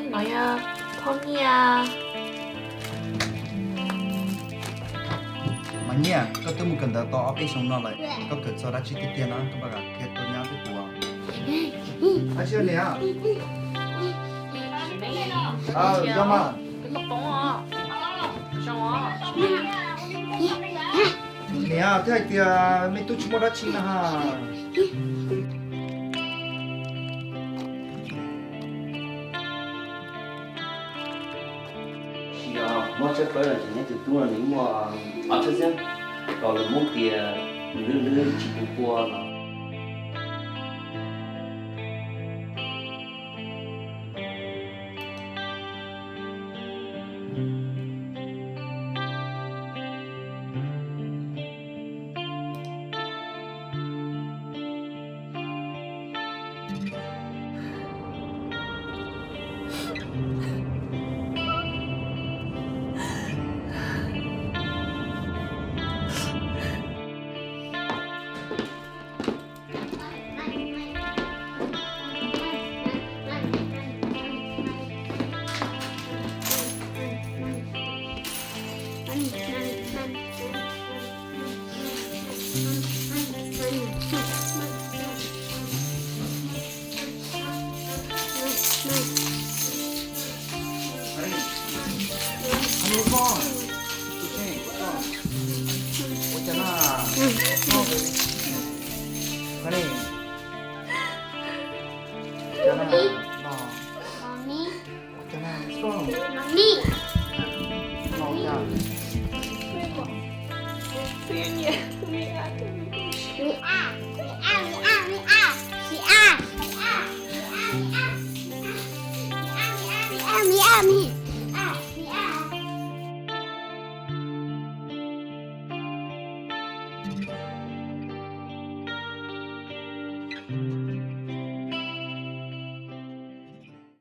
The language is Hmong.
No yog phooj ywg. Mas Nyiaj, koj twb mus kawm ntawv tau ob peb xyoo no lawm, koj kawm txog dab tsi tiag tiag no koj puas kam qhia tuaj nyob peb kuv? Ab, tsis niam. Yog mas. Niam, thiaj hais tias me tub tsis muaj dab tsi na ha. Tsis yog mob tshaib plab los tseem nyob tus tub no nws muaj ob txhiab xwb, kom lawv Hmoob tias nws lwj lwj tsis tu pua no.